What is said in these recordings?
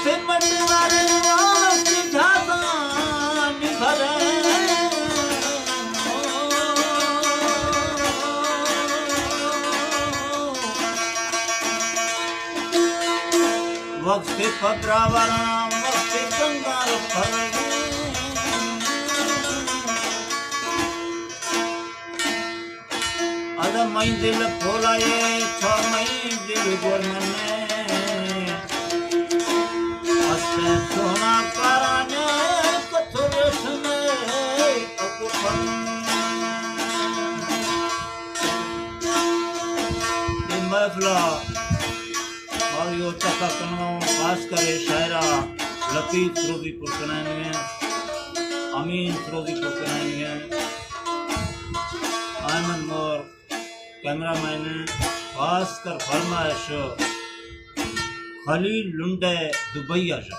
پہ مٹوارے واسطے جھازانی بھرے۔ وقت پہ براوراں، وقت کنگال پھرگے۔ ادا مئی دل پھولائے، تھا مئی دل گور منے۔ اسے سونا کارانے کتھر سنے اکو پن۔ اے محفلا آیو تکا کنوں، خاص کر اے شاعرا لطیف سروزی پر کنائنگے، امین سروزی پر کنائنگے، احمد مور کیمرہ مین، خاص کر فرمائش خلیل لنڈے دبئی آ شو۔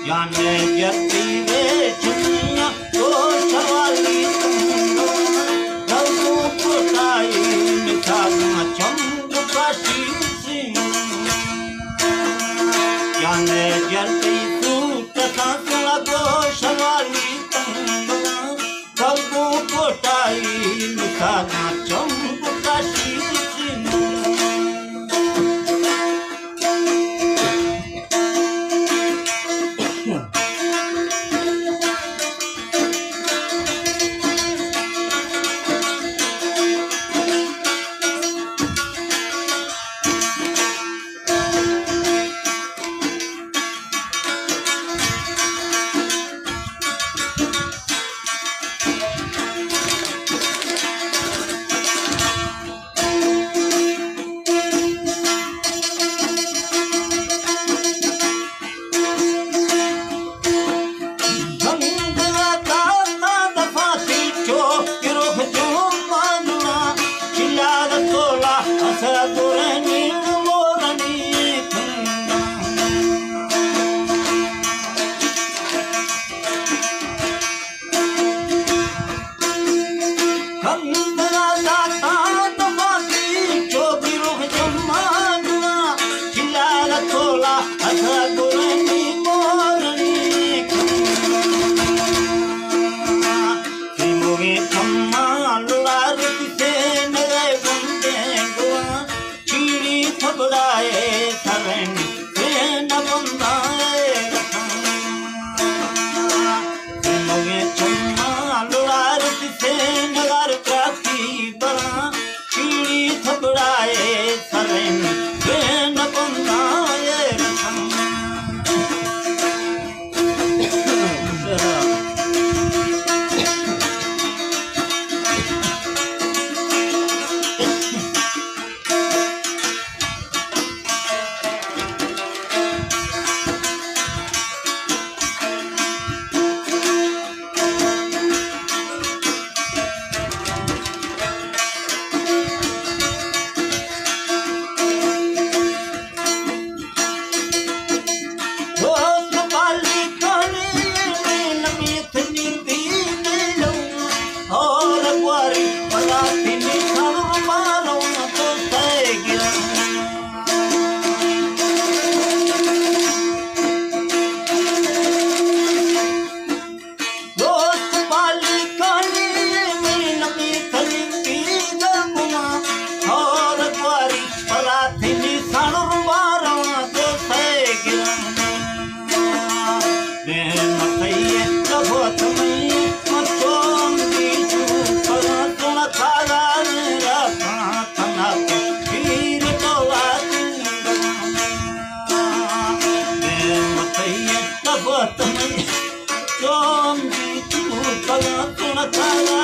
جانے جتی ریشمیاں گوشوالی تنگاں، دلگوں کوٹائی مثالاں چنگ کشی سیماں۔ جانے جتی سوٹ سانسلا گوشوالی تنگاں، دلگوں کوٹائی مثالاں چنگ کشی سیماں۔ کندنا داتان ماتی چوبی روح جماننا، چلال تولا اسا گرنی مورنی کندنا۔ سیموگے کمان لڑار کسے نگے گندے گوا، چیڑی تھبڑائے سرن سین بندائے رکھاں۔ سیموگے چمان لڑار کسے نگار کراتی براں، چیڑی تھبڑائے سرن بین بندائے رسم۔ دوست مالکانی منی نمی تلنگی درگما، اور دواری پلاتینی سانور مارا دوستے گرم۔ بے متئیے لبوت مئی مچون دی چو پلاتون تاگا رکھاں تنا پیر ٹولا دنگا۔ بے متئیے لبوت مئی چون دی چو پلاتون تاگا